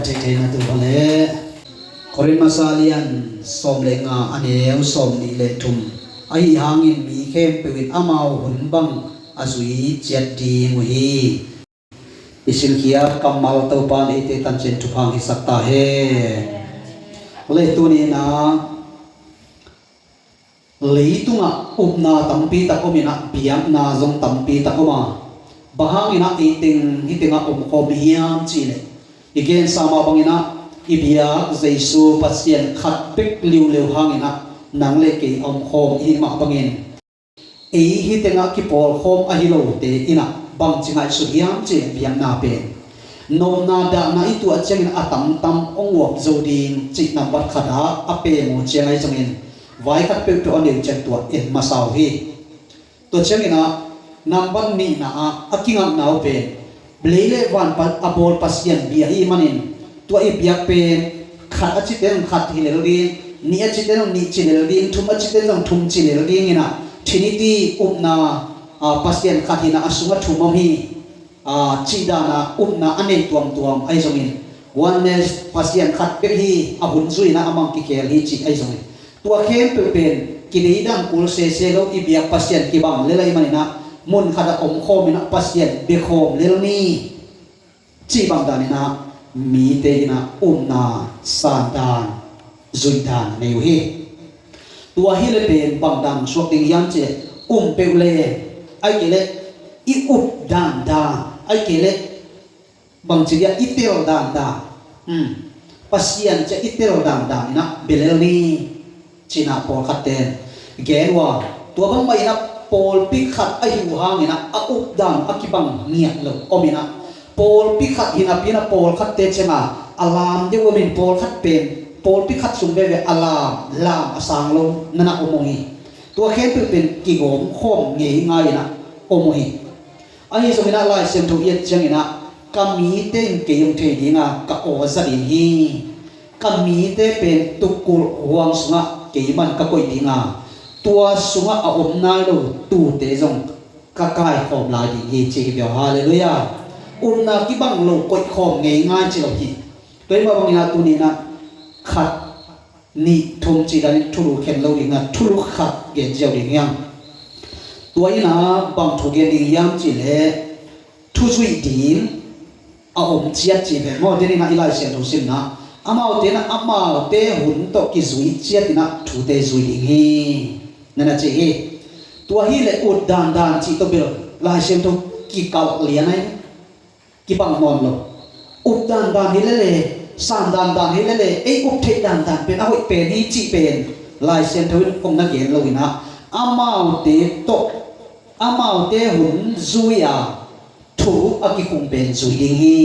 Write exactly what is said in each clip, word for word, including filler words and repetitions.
Theithei na tu le Korin masa lian sawm le nga a neu sawm nih le thum. Ahi hangin mi khempeuh in amau hun bang a zui ciat ding uh hi. I silkhiat kammal Topa in eite tancin thupha hong hisak ta hen. Le tuni-in ah leitungah upna tampi tak om in ah biakna zong tampi tak om a, bang hangin ah ei teng hih tengah omkhawm i hiam cih leh i gensa mah bangin ah i biak Jesu Pasian khat bek liuliu hangin ah nang le kei a omkhawm i hih mah bangin ei hih tengah kipawlkhawm ahi lote in ah bangci ngaihsut hiam cih leh biakna pen nopna dahna i tuah ciangin a tamtam hong uap zo ding cih nambat khat ah a pem uh ciang ahi zongin vai khat peuhpeuh a neu ciang tua en masa uh hi. Tua ciangin ah nambat nihna ah a kingatna uh pen lei le van pa-, a bawl Pasian bia ahih manin tua i biak pen khat a cite zong khat hi lel ding, nih a cite zong nih ci lel ding, thum a cite zong thum ci lel ding in ah Trinity upna, a, Pasian khat hi in ah a sungah thum om hi, a, cih dan a upna a nei tuamtuam ahi zongin Oneness Pasian khat bek hi, a hun zui in ah amah kikhel hi cih ahi zongin tua khempeuh pen kideidan kul sese lo i biak Pasian kibang lel ahih manin ah mun khat ah omkhawm in ah Pasian biakhawm lel ni. Cih bang dan in ah mite in ah upna sandan zuihdan nei uh hi. Tua hi le pen bang dan suak ding hiam cih leh um peuh le, ahih kei leh i up dandan, ahih kei leh bangci dia i tel dandan, hmm, Pasian ciah i tel dandan in ah bia lel ni. Ci in ah pawlkhatte in gen uh a, tua bangmah in ah pawlpi khat ahi uh hangin ah a updan a kibang ngiat lo om in ah pawlpi khat hi napi in ah pawlkhatte ciangah a lam deuh om in pawlkhat pen pawlpi khat sung veve a lam, lam a sang lo na na om uh hi. Tua khempeuh pen kigawm khawm ngei ngai in ah om uh hi. Ahi zongin ah Lai Siangtho i et ciangin ah ka mite in kei hong thei ding a, ka aw za ding hi. Ka mite pen tukkulh huang sungah keiman ka koih ding a, tua sungah a om nai lo tuute zong ka kaikhawm lai ding hi ci hi bia. Halleluiah. Upna kibang lo koihkhawm ngei ngai ci lo hi. Tua hi mah bangin ah tuni in ah khat nih thum cih danin thulu khen lo ding a, thulu khat gen ziau ding hiam? Tua in ah bang thu gen ding hiam cih leh thu zuih ding a om ciat cih ve maw? Tua in ah i Lai Siangtho simna amaute in ah amaute hun tawh kizui ciat in ah thute zui ding hi. Na na ci hi. Tua hi leh ut dandan cih tawh bel Lai Siangtho kikalh lian ahi. Kibang nawn lo. Up dandan hi lele, san dandan hi lele, ei up theih dandan pen a hoih pen hi cih pen Lai Siangtho in hong na gen lo in ah amaute tawh, amaute hun zui a thu a kikhung pen zui ding hi.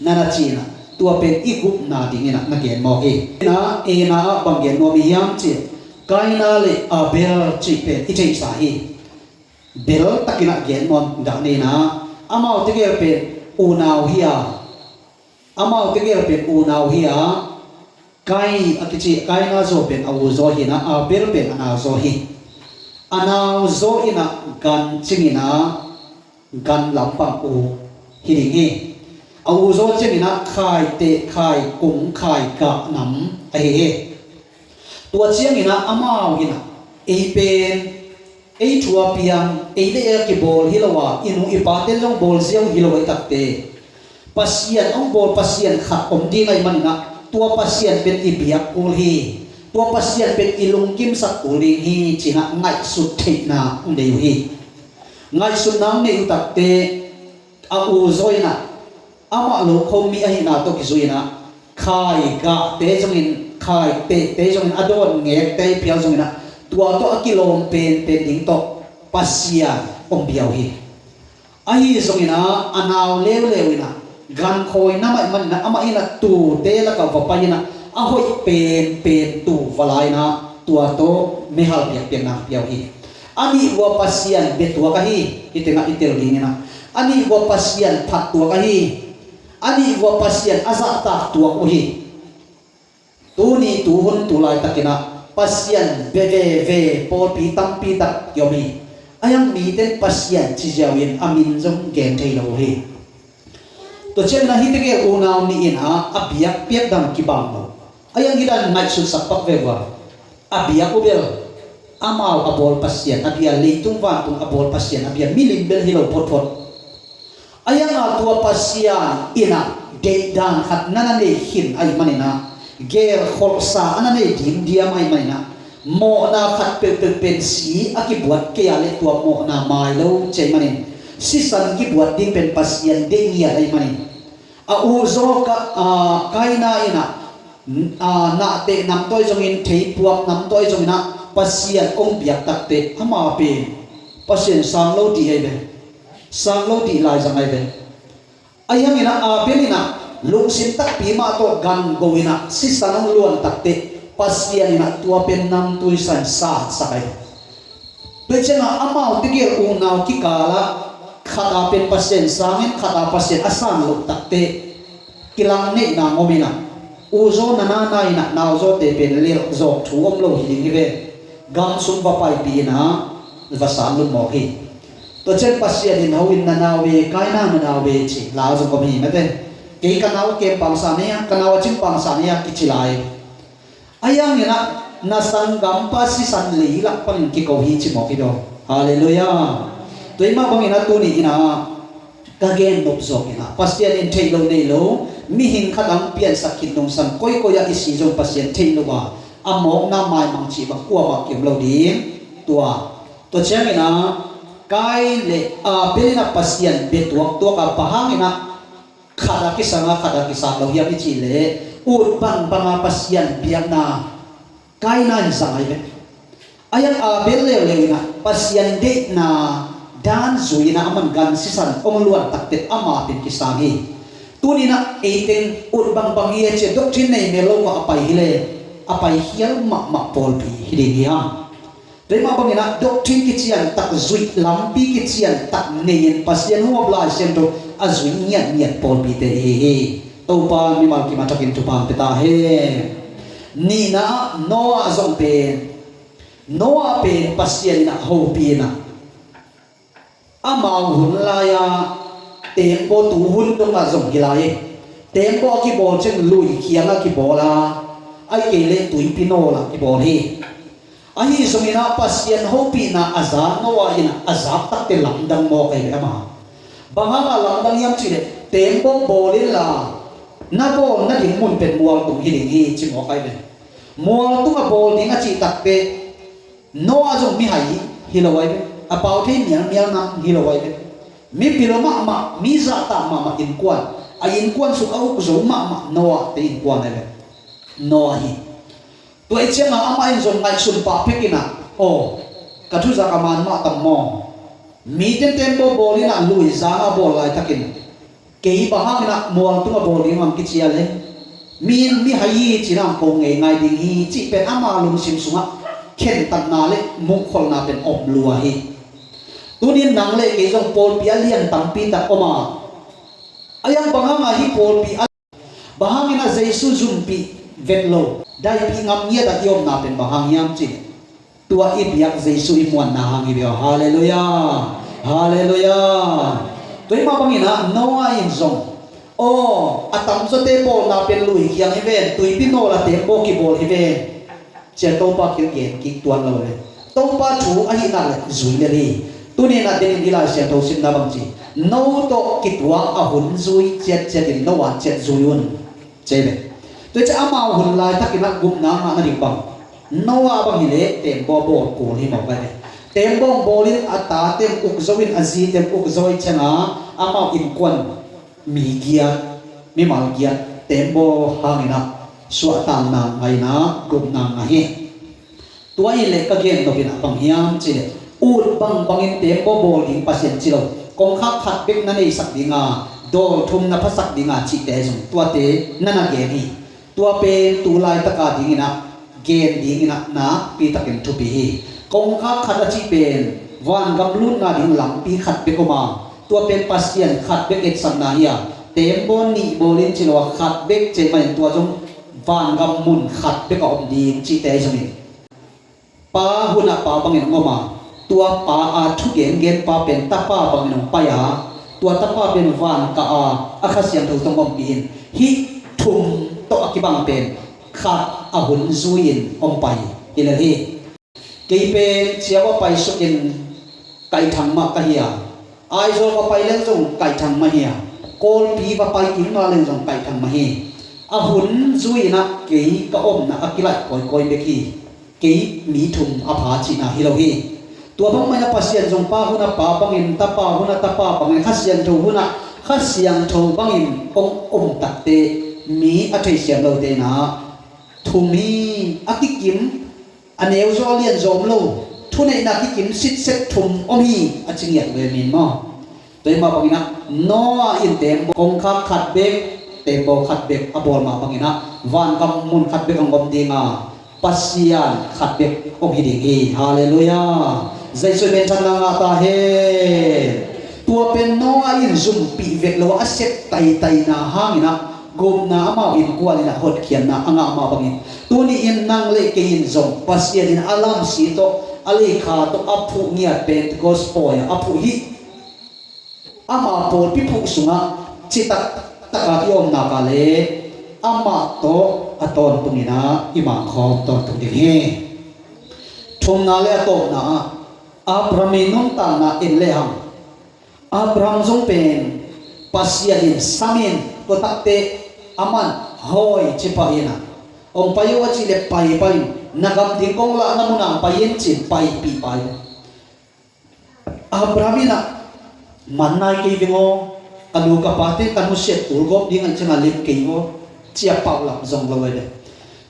Na na ci in ah tua pen i gupna ding in ah na gen mawk hi. In ah, en ah bang gen nuam i hiam cih Kaina le Abel cih pen i theihsa hi. Bel takin ah gen nuam dah ni in ah, amaute gel pen unau hi a, amaute gel pen unau hi a, Kai a kici Kaina zaw pen a u zaw hi in ah, Abel pen a nau zaw hi. A nau zaw in ah gan cing in ah gan lampang u hi ding hi. A u zaw cing in ah khaite, khaikung, khaigah nam ahi hi. Tua ciangin ah amau in ah ei pen ei thu a piang, ei le ei a kibawl hi lo a, i nu i pate zong bawl ziau hi lo a i takte Pasian hong bawl Pasian khat om ding ahih manin ah tua Pasian pen i biak kul hi. Tua Pasian pen i lungkimsak kul ding hi ci in ah ngaihsut theihna hong nei uh hi. Ngaihsutna hong neih uh takte a u zaw in ah amah lo kho mi ahihna tawh kizui in ah khaigahte zongin, khaitehte zongin, a dawn ngekte i phial zongin ah tua tawh a kilawm penpen ding tawh Pasian hong bia uh hi. Ahi zongin ah a nau leuleu in ah gan khawi na mah ahih manin ah amah in ah tuute lakah va pai in ah a hoih penpen tu va la in ah tua tawh mihal biakpiakna pia uh hi. A nih uh a Pasian bia tuak ahi, hih tengah i tel ding in ah. A nih uh a Pasian phat tuak ahi. A nih uh a Pasian a zahtak tuak uh hi. Tuni tuhun tu laitakin ah Pasian bia veve pawlpi tampi tak i om hi. A hiang mite in Pasian ci ziau in a min zong gen thei lo uh hi. Tua ciangin ah hih tegel unau nih in ah a biak piak dan kibang lo. A iang hih dan ngaihsutsak pak ve uh a, a biak uh bel amau a bawl Pasian, a bia leitung vantung a bawl Pasian, a bia milim bel hi lo photphot. A iang a tua Pasian in ah deihdan khat na na nei khin ahih manin ah, gelkholhsa a na nei ding diam ahih manin ah, mawhna khat peuhpeuh pen si a kibuat kei a leh tua mawhna mai lo ci ahih manin, sisan kibuat ding pen Pasian deih ngiat ahih manin, a u zaw ka, a, Kaina in ah, a, nahteh nam tawh ahi zongin, theipuak nam tawh ahi zongin ah Pasian hong biak takteh ama pen Pasian sang lo dih ahi ve. Sang lo dih laizang ahi ve. Ahi hangin ah Abel in ah lungsim takpi mah tawh gan go in ah sisan hong luan takteh Pasian in ah tua pen namtui sa in sangsak ahi. Tua ciangah amau tegel unau kikalah khat a pen Pasian sang in, khat a Pasian a sang loh takteh kilang neihna ngom in ah, u zaw na na na in ah nau zawte pen lelh zawk thu om lo hi ding hi ve. Gam sung va paipih in ah va sang lum mawk hi. Tua ciang Pasian in, "Ho in na nau ve, Kaina na nau ve," ci la zong om hi mate. "Kei ka nau a kem pangsa nei a, ka nau a cing pangsa nei a," kici lai. Ahi hangin ah na sanggampa sisan lei lak panin kiko hi ci mawk hi daw. Halleluiah. Tua ahih mah bangin ah tuni in ah ka gen nop zawk in ah, Pasian in theih loh nei lo, mihing khat a hong piansak khit nungsang koikoi ah i si zong Pasian theih loh a, a mawkna maimang cih bang kuamah kiom lo ding. Tua, tua ciangin ah Kain le Abel in ah Pasian bia tuaktuak a, bang hangin ah khat a kisang a, khat a kisang lo hiam i cih leh, ut bangbang a Pasian biakna Kaina in sang ahi ve. Ahi hang Abel leuleu in ah Pasian deihna dan zui in ah aman gan sisan hong luan takteh ama pen kisang hi. Tuni in ah eiteng ut bangbang hi a ci a, doctrine nei mel lo mah a pai hi leh, a pai khial mahmah pawlpi hi ding hi hang. Tua ahih mah bangin ah doctrine kiciantak zuih, lampi kiciantak nei in Pasian huap Lai Siangtho a zuih ngiatngiat pawlpite i hi hi. Topa mimal kim a thakin thupha hong pia ta hen. Nihna ah Noah zong pen, Noah pen Pasian in ah hopih in ah, amau hun lai-a teembaw tu hun dongah zong hi lai hi. Teembaw a kibawl ciang lui khiang a kibawl a, ahih kei leh tuipi nawl ah kibawl hi. Ahi zongin ah Pasian hopihna a za Noah in ah a zak takteh lamdang mawk ahi ve ama. Bang hangah lamdang hiam cih leh, teembaw bawl inla, na bawl nading mun pen mualtung hi ding hi ci mawk ahi ve. Mualtung a bawl ding a cih takteh Noah zong mihai hi lo ahi ve. A pau thei mialmial nam hi lo ahi ve. Mipil mahmah, mi zahtak mahmah innkuan, a innkuan sung a uk zo mahmah Noah te innkuan ahi ve. Noah hi. Tua ahih ciangah amah in zong ngaihsun pah phek in ah, "Aw, ka thuzak a man mah tam maw? Mite in teembaw bawl in ah lui zang a bawl laitakin, kei bang hangin ah mualtung a bawl ding hong kici a leh, mi in mihai hi ci-in ah hong ko ngeingai ding hi," cih pen ama lungsim sungah khentatna le muhkholhna pen om lua hi. Tuni in nang le kei zong pawlpi a lian tampi tak om a, ahi hang bang hangah hih pawlpi a, bang hangin ah Jesu zumpih vet lo, daipih ngam ngiat ah i omna pen bang hang hiam cih leh, tua i biak Jesu i muanna hang hi ve aw. Halleluiah. Halleluiah. Tua ahih mah bangin ah Noah in zong, "Aw, a tamzawte bawlna pen lui khiang hi ven, tuipi nawl ah teembaw kibawl hi ven," ci-a Topa kiang gen kik tuan lo ve. Topa thu ahih nak leh zui lel hi. Tuni in ah denin i Lai Siangtho simna bang ci, "No tawh kituak a hun zui ciatciat in Noah ciat zui un," ci ve. Tua ciang amau hun laitakin ah gupna ngah nading bang, Noah bang hi leh teembaw bawl kul hi mawk ve. Teembaw bawl in a tate uk zo in a zite uk zo ahih ciangah amau innkuan mi giat, mimal giat, teembaw hangin ah suahtakna ngah in ah gupna ngah hi. Tua ahih leh ka gen nop in ah bang hiam cih leh, ut bangbangin teembaw bawl ding Pasian ci lo, kongkhak khat bek na neisak ding a, dawl thum na phasak ding a cihte zong tuate na na gen hi. Tua pen tu laitaka dingin ah gen dingin ah nakpi takin thupi hi. Kongkhak khat a cih pen vangam lutna ding lampi khat bek om a, tua pen Pasian khat bek etsakna hi a, teembaw nih bawl in ci lo a, khat bek ci ahih manin tua zong vangam mun khat bek a om ding cihte ahi zongin, Pa hun ah Pa bangin hong om a, tua Pa a thu gengen Pa pen Tapa bangin hong pai a, Tua tapa pen van kah a, a Kha Siangtho zong ompih in, hih thum tawh a kibang pen khat a hun zui-in hong pai hi lel hi. Kei pen Chiau ah paisukin kaihthang mah ka hi a, Aizawl va pai leng zong kaihthang mah hi a, Kawlpi va pai kik mah leng zong kaihthang mah hi. A hun zui-in ah kei ka omna a kilaih kawikawi bek hi. Kei mi thum a pha cihna hi lo hi. Tua bangmah in ah Pasian zong Pa hun a Pa bangin, Tapa hun a Tapa bangin, Kha Siangtho hun a Kha Siangtho bangin hong om takte, mi a theisiam lote in ah thum hi, a kikim, a neu zaw a lian zaw om lo, thuneihna kikim sitset thum om hi, a ci ngiat ve min maw? Tua hi mah bangin ah Noah in teembaw kongkhak khat bek, teembaw khat bek a bawl mah bangin ah vangam mun khat bek hong om ding a, Pasian khat bek hong hi ding hi. Halleluiah. Jesuh in minthanna ngah ta hen. Tua pen Noah in zumpih vek lo a, a sep taitaina hangin ah gupna amau innkuan in ah hotkhiatna a ngah mah bangin, tuni in nang le kei in zong Pasian in a lamsi tawh, a leikha tawh a phuh ngiat Pentecost pawi ah a phuh hi. Ama pawlpi phuh sungah citak taka i om nak leh amah tawh a tawntungin ah i mangkhawm tawntung ding hi. Thumna le a tawpna ah Abraham i nuntakna en lehang, Abraham zong pen Pasian in sam in, tua takteh aman hoi ci pah in ah, hong pai o a cih leh pai pah in, na gam ding kong lahna munah hong pai in ci-in paipih pah in. Abraham in ah, man nai kei veng aw, ka nu ka pate ka nusiat tul gawp ding ahih ciangin lim kei aw, ci-a paulap zong lo hi ve.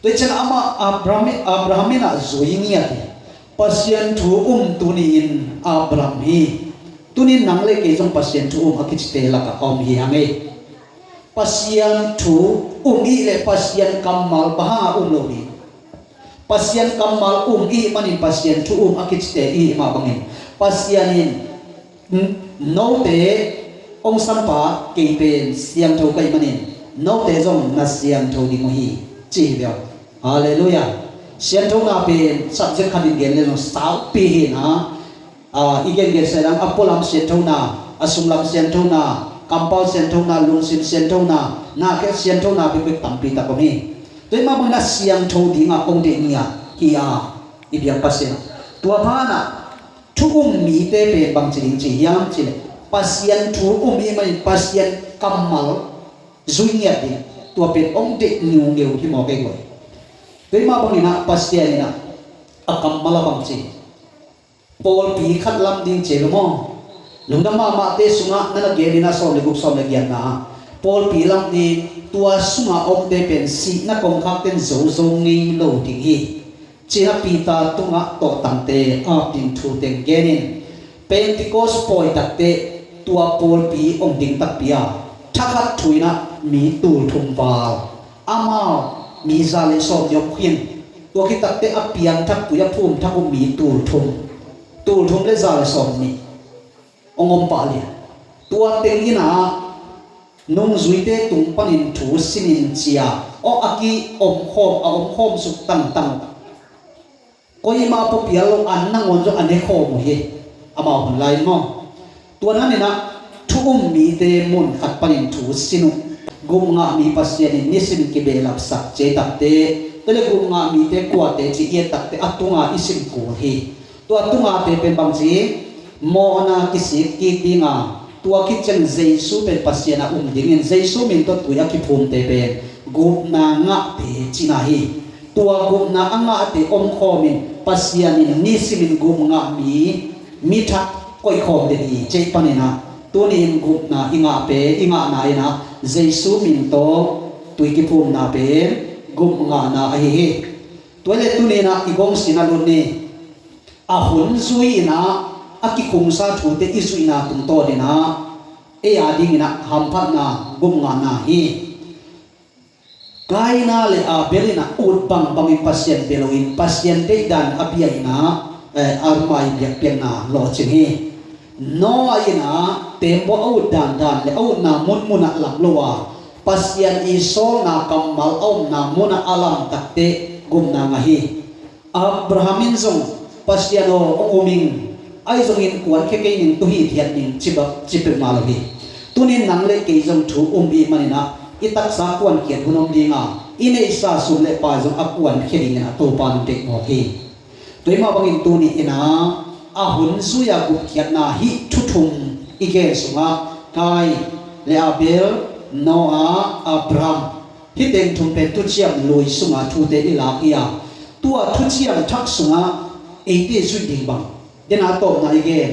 Tua hi ciangin amah Abraham, Abraham in ah zui ngiat hi. Pasian thu um tuni in Abraham hi. Tuni in nang le kei zong Pasian thu um a kicite lakah a om hi hang ei. Pasian thu um i hih leh Pasian kammal bang hangah um lo ding? Pasian kammal um i hih manin Pasian thu um a kicite i hih mah bangin, Pasian in, "N-, note hong sampa kei pen siangtho ka hih manin note zong na siangtho ding uh hi," ci hi ve aw. Halleluiah. Sianthona pen subject khat in gen le zong saupi hi na. Ah, i gengen sa dang a pualam sianthona, a sunglam sianthona, kampau sianthona, lungsim sianthona, na khe sianthona bekbek tampi tak om hi. Tua hi mah bangin a siangtho dingah kong deih ni a hi a, i biak Pasian. Tua banah thu um mite pen bangci ding ci hiam cih leh, Pasian thu um i hih manin Pasian kammal zui ngiat ding, tua pen hong deih ngiungeu hi mawk ei guai. Tua hi mah bangin ah Pasian in ah a kammal a bangci pawlpi khat lam ding ci ve maw? Lungdam mahmahte sungah na na gen in ah sawm le guk, sawm le giatna ah pawlpi lam ding, tua sungah omte pen sihna kongkhakte in zozo ngei lo ding hi, ci-in ah Peter tungah tawhtangte ap ding thu teng gen in, Pentecost pawi takteh tua pawlpi hong ding takpi a, thakhat thu in ah mi tul thum val amau mi za le sawmnih om khin. Tua khit takteh a piangthak tui a phumthak uh mi tul thum, tul thum le za le sawmnih hong om pah lian. Tua teng in ah nungzuite tung panin thu simin ci-a, aw, a ki-omkhawm, a omkhawm suk tangtang. Koima pua pial lo, an nangawn zong a nekhawm uh hi, amau hun lai in maw? Tua nanin ah thu um mite mun khat panin thu sin uh. Gupngah mi Pasian in nisim kibehlapsak ci-a i takte, tua le gupngah mite kuate ci-a i et takte a tunga i sim kul hi. Tua tungate pen bangci, mawhna kisik kik dinga, tua khit ciang Jesu pen Pasian a um dingin Jesu min tawh tui a kiphumte pen gupna ngahte cihna hi. Tua gupna a ngahte omkhawmin Pasian in nisimin gupngah mi, mi thak koihkhawm den hi. Cei panin ah tuni in gupna i ngahte, i ngahna in ah Jesu min tawh tui kiphumna pen gupngahna ahi hi. Tua le tuni in ah i gongsin a lut ni. A hun zui in ah a kikhungsa thute i zuihna tungtawn in ah ei a dingin ah hamphatna, gupngahna hi. Kaina le Abel in ah ut bangbangin Pasian bia loin Pasian deihdan a bia in ah, eh, ama i biakpiakna lawhcing hi. Noah in ah teembaw a ut dandan le a utna munmun ah lam lo a, Pasian i sawlna kammal a omna munah a lam takteh gupna ngah hi. Abraham in zong, "Pasian aw, hong um ing, ahi zongin kuankhia kei ning, tu hithiat ning," ci bek, ci peuhmah lo hi. Tunin nang le kei zong thu um i hih manin ah i taksa kuankhiat hun om ding a, i neihsa sum le pai zong a kuankhia dingin ah Topa in deih mawk hi. Tua ahih mah bangin tuni in ah a hun zui-a gupkhiatna hih thu thum i gen sungah Kain le Abel, Noah, Abraham, hih teng thum pen thuciam lui sungah thute i lak hi a, tua thuciam thak sungah eite zuih ding bang, den a tawpna i gen,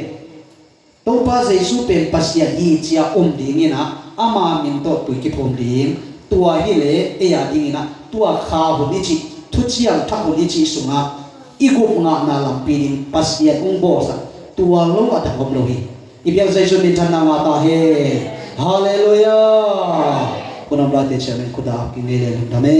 Topa Jesu pen Pasian hi ci-a um dingin ah ama min tawh tui kiphum ding. Tua hileh ei a dingin ah tua kha hun i cih, thuciam thak hun i cih sungah i gup ngahna lampi ding Pasian hong bawlsak tua lo a dang om lo hi. I biak Jesu minthanna ngah ta hen. Halleluiah. Hun om laite ciangin khut a ap kik ni le lungdam e.